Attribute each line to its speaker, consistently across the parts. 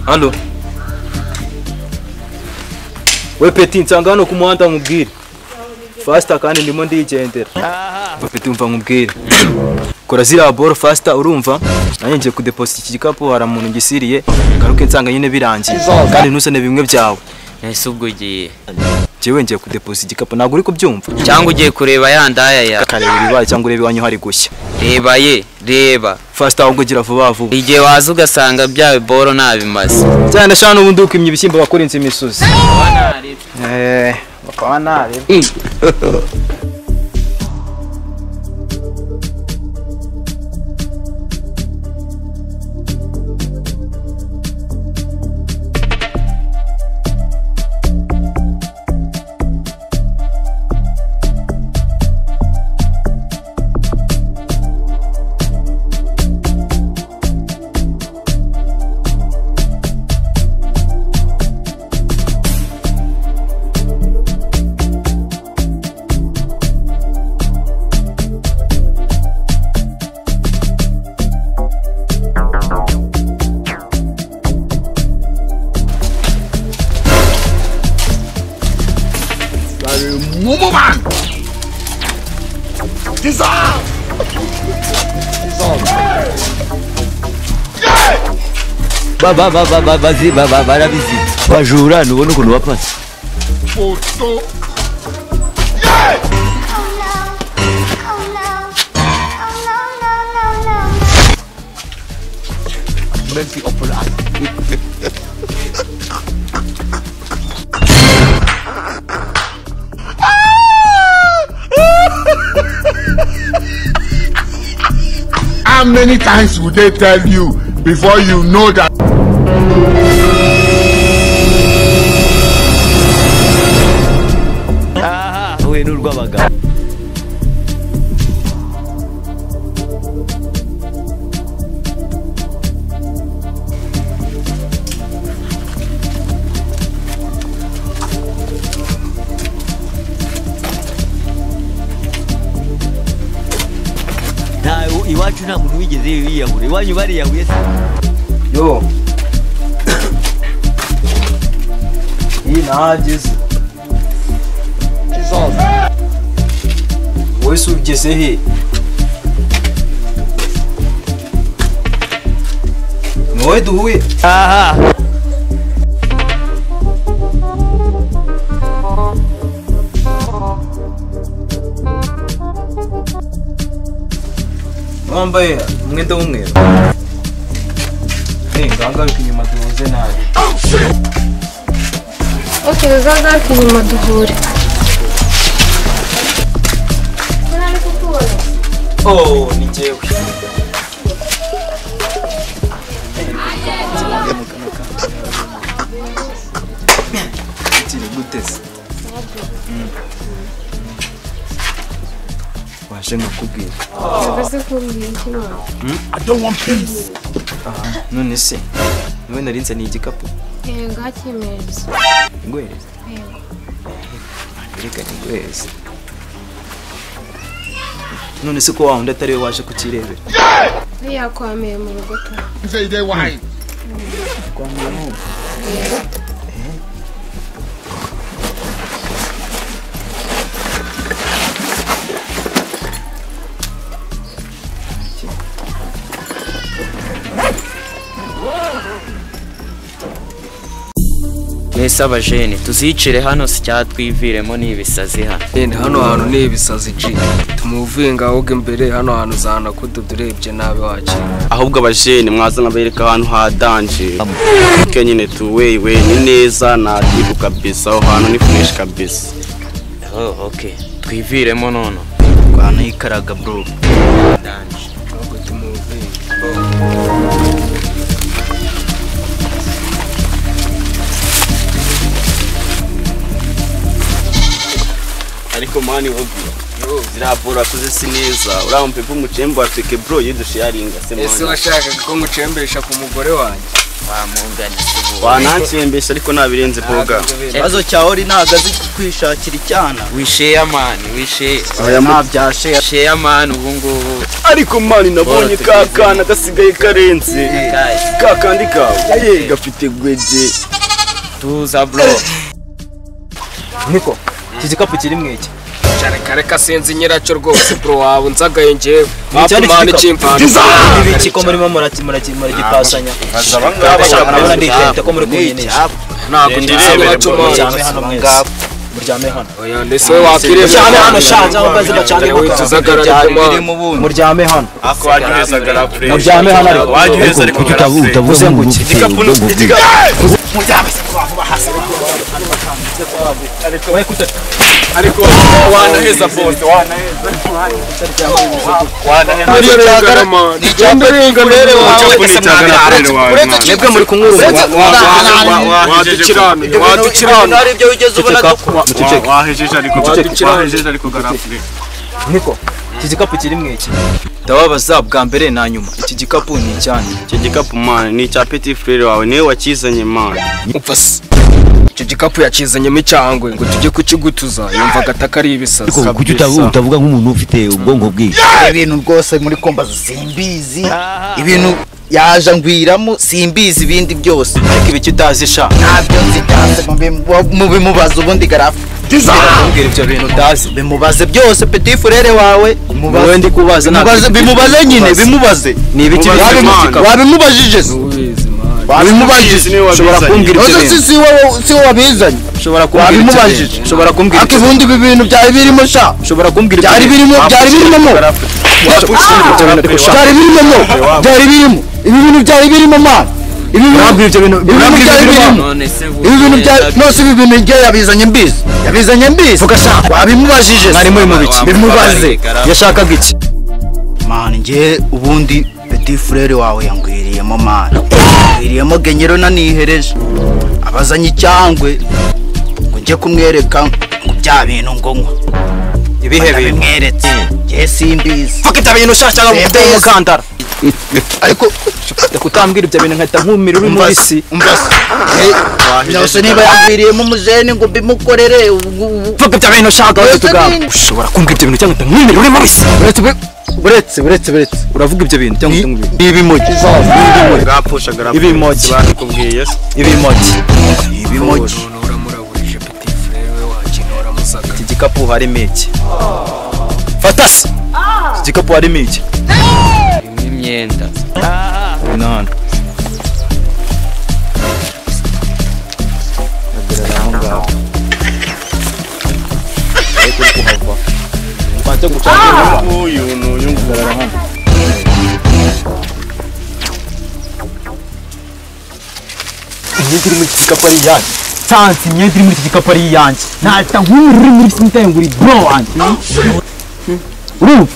Speaker 1: Halo. We Petit nsanga hano ku muhanda nkubwire. Faster kandi ndimo ndigendera. Petit umva nkubwire. Kora zira ball faster urumva? Nanjye ngiye kudeposit iki gikapu hari umuntu ngisiriye. Garuke nsanga nyine birangiye. Kandi ntusane bimwe byawe.
Speaker 2: Ese ubwo ugiye?
Speaker 1: Jewe ngiye kudeposit igikapu ntabwo uri kubyumva.
Speaker 2: Cyangwa ugiye kureba ya ndaya ya.
Speaker 1: Kareba ibibaye cyangwa urebe iwanyu hari gushya.
Speaker 2: Reba ye, reba.
Speaker 1: Faster ahubwo gira vuba vuba.
Speaker 2: Igihe waza ugasanga byawe boro nabimaze.
Speaker 1: Cyane shana ubundi ukimye ibishyimbo bakurinze imisozi. Bakaba nabi.
Speaker 3: Barabizi bajura nubona ukuntu bapasa.
Speaker 4: How many times would they tell you before you know that?
Speaker 3: Uhuye n'urw'abagabo. Iwacu nta muntu wigeze yiyahura, iwanyu bariyahuye se?
Speaker 1: Yo. Iyi nahageze. Wowe se ugeze he? Ni wowe duhuye?
Speaker 3: Aha.
Speaker 1: Wambaye umwenda w'umweru. Ngaruka inyuma duhuze nabi.
Speaker 5: Okay, uzagaruka inyuma duhure.
Speaker 1: Oh, ni njyewe. Guteze. Waje nkakubwira.
Speaker 4: I don't want peace.
Speaker 1: None se niwe narinze ni igikapu?
Speaker 5: Yego hakimereza.
Speaker 1: Nguhereza?
Speaker 5: Yego.
Speaker 1: Reka niguhereze. None se ko wa wundi atari we waje kukirebera?
Speaker 5: Yakwamiye mu rugo ta.
Speaker 4: Say they why?
Speaker 1: Kwamiye mu.
Speaker 2: Mwese abajene tuzicire hano si cyatwiviremo ni ibisazi hano.
Speaker 6: Hano hantu ni ibisazi G. Tumuvinga ahubwo imbere hano hantu zana kududurebye nabi wacu.
Speaker 7: Ahubwo abajene mwaza nkabereka ahantu ha danje. Ke nyine tuwewe ni neza na tibu kabisa aho hantu ni fresh kabisa.
Speaker 2: Oh okay. Twiviremo nono.
Speaker 1: Kwana ikaraga bro.
Speaker 2: Danje.
Speaker 6: Ahubwo tumuvinga.
Speaker 7: Ariko mani obi zira bora kuze si neza urampe umucembo afike bro yidusharinga se mani.
Speaker 6: Ese washakaga ko ngucembesha ku mugore wanjye?
Speaker 7: Wanansembesha ariko nabirenze boga.
Speaker 3: Ikibazo cyawe uri ntago azi kwishakira icyana.
Speaker 2: Wisheya man, wisheya.
Speaker 3: Oya ntabyasheya.
Speaker 2: Sheya man ubu ngubu.
Speaker 7: Ariko man nabonye ka kana gasigaye karenze. Ka kandi kawe gafite gweje.
Speaker 2: Tuza bro.
Speaker 1: Niko, iki gikapu kiri mwiki.
Speaker 6: Reka sinzi nyiracyo rwose bro wawe nzagaye njyewe. Mapumani cy'impano.
Speaker 1: Ibiki ko murimo muragipasanya. Ndabona ndiketa ko muri kunyenesha.
Speaker 6: Ntabwo ndirebera
Speaker 1: muryame hano mwese. Muryame hano.
Speaker 6: Oya ndese we wakireba.
Speaker 1: Muryame hano shanza aho bazi bacange muka. Muryame hano.
Speaker 7: Ako wajuheza garapre.
Speaker 1: Muryame hano ariko.
Speaker 7: Wajuheza ariko
Speaker 1: utavuze ngo iki.
Speaker 7: Igikapu igikapu.
Speaker 1: Muryame se kuva hasi.
Speaker 7: Ariko wanaheza bose wanaheza.
Speaker 1: Mwebwe muri kunkuru
Speaker 6: wadukirana
Speaker 3: ibyo wigeze ubona
Speaker 7: wahejeje ariko garapre.
Speaker 1: Niko, iki gikapu kiri mwiki. Ndababaza bwa mbere na nyuma iki gikapu ni icyanyu.
Speaker 7: Iki gikapu man ni icya petit frere wawe niwe wakizanye man.
Speaker 6: Upfase. Icyo gikapu yakizanyemo icyangwe ngo tujye kukigutuza yumva agataka ari ibisazi.
Speaker 3: Kuki utavuga nk'umuntu ufite ubwonko bwinshi? Ibintu rwose muri kombaza simbizi, ibintu yaje ngwiramo simbizi ibindi byose.
Speaker 1: Ariko ibiki utazi sha?
Speaker 3: Ntabyo nzi cyane mubimubaza ubundi garafu.
Speaker 1: Kumbwira ibyo bintu utazi.
Speaker 3: Bimubaze byose petit frere wawe.
Speaker 1: Mubaze ndi kubaza
Speaker 3: ntabwo bimubaze nyine bimubaze.
Speaker 1: Ni ibiki
Speaker 3: wabimubajije se? Wabimubajije
Speaker 1: ushobora kumbwira ibyo bintu.
Speaker 3: Si wowe wabizanye.
Speaker 1: Ushobora kumbwira
Speaker 3: wabimubajije.
Speaker 1: Ushobora kumbwira
Speaker 3: ariko ubundi ibi bintu byari birimo sha.
Speaker 1: Ushobora kumbwira
Speaker 3: byari birimo mo. Byari birimo mo. Byari birimo. Ibi bintu byari birimo man. Ibi bintu byari birimo. Ibi bintu byari nose ibi bintu ngiye yabizanye mbizi. Yabizanye mbizi.
Speaker 1: Vuga sha.
Speaker 3: Wabimubajije.
Speaker 1: Mwari muri mu biki?
Speaker 3: Bimubaze.
Speaker 1: Yashakaga iki?
Speaker 3: Man ngiye ubundi petit frere wawe yangwiriyemo man. Yangwiriyemo genyero nanihereje. Abazanye icyangwe ngo njye kumwereka ngo bya bintu ngo nywa.
Speaker 1: Ibihe bintu
Speaker 3: bimweretse. Ngiye simbizi.
Speaker 1: Fuck ibyo bintu sha cyangwa nguteye umukandara.
Speaker 3: Ariko
Speaker 1: kutambwira ibyo bintu nkahita nkumira uri muri si.
Speaker 3: Byose niba yangwiriyemo umujene ngo mbimukorere.
Speaker 1: Fuck ibyo bintu shaka tugamba. Ushobora kumbwira ibyo bintu cyangwa nkahita nkumira uri muri si.
Speaker 3: Buretse
Speaker 1: uravuga ibyo bintu cyangwa utumubiri.
Speaker 3: Ibimogi.
Speaker 7: Bwapfusha garapre.
Speaker 1: Ibimogi.
Speaker 7: Bakubwiye se.
Speaker 1: Ibimogi.
Speaker 3: Ibimogi.
Speaker 6: Uramurabuje petit frere we wakinora musaga.
Speaker 1: Iki gikapu harimo iki? Fata se. Iki gikapu harimo iki?
Speaker 2: Harimo imyenda.
Speaker 1: None. Ariko kuhava. Mbanze gucanga
Speaker 7: uyu n'uyu
Speaker 1: ngugarara hano. Imyenda iri muri iki gikapu ari iyanjye. Sansi imyenda iri muri iki gikapu ari iyanjye. Nahita nkumira uri muri simitaye ngo uri bro wanjye. Urumva?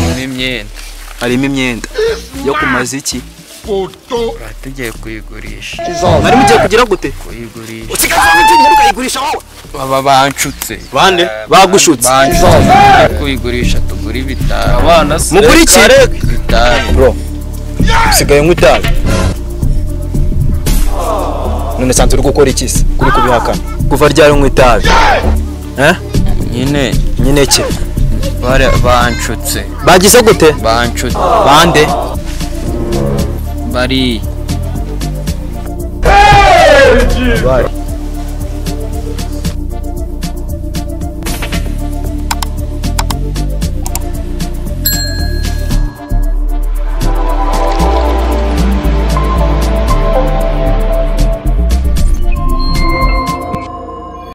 Speaker 2: Harimo imyenda.
Speaker 1: Harimo imyenda yo kumaza iki?
Speaker 2: Tugiye kuyigurisha.
Speaker 1: Mwari mugiye kugira gute?
Speaker 2: Kuyigurisha.
Speaker 1: Usigaye imyenda ukayigurisha wowe?
Speaker 2: Baba banshutse.
Speaker 1: Bande? Bagushutse.
Speaker 2: Kuyigurisha tugura ibitaro.
Speaker 6: Abana se.
Speaker 1: Mugura iki?
Speaker 2: Ibitaro.
Speaker 1: Bro. Usigaye unywa itabi. None sanze uri gukora iki se? Kuri kubihakana. Kuva ryari unywa itabi? Eh?
Speaker 2: Nyine.
Speaker 1: Nyine ki?
Speaker 2: Banshutse.
Speaker 1: Bagize gute?
Speaker 2: Banshutse.
Speaker 1: Bande?
Speaker 2: Bari.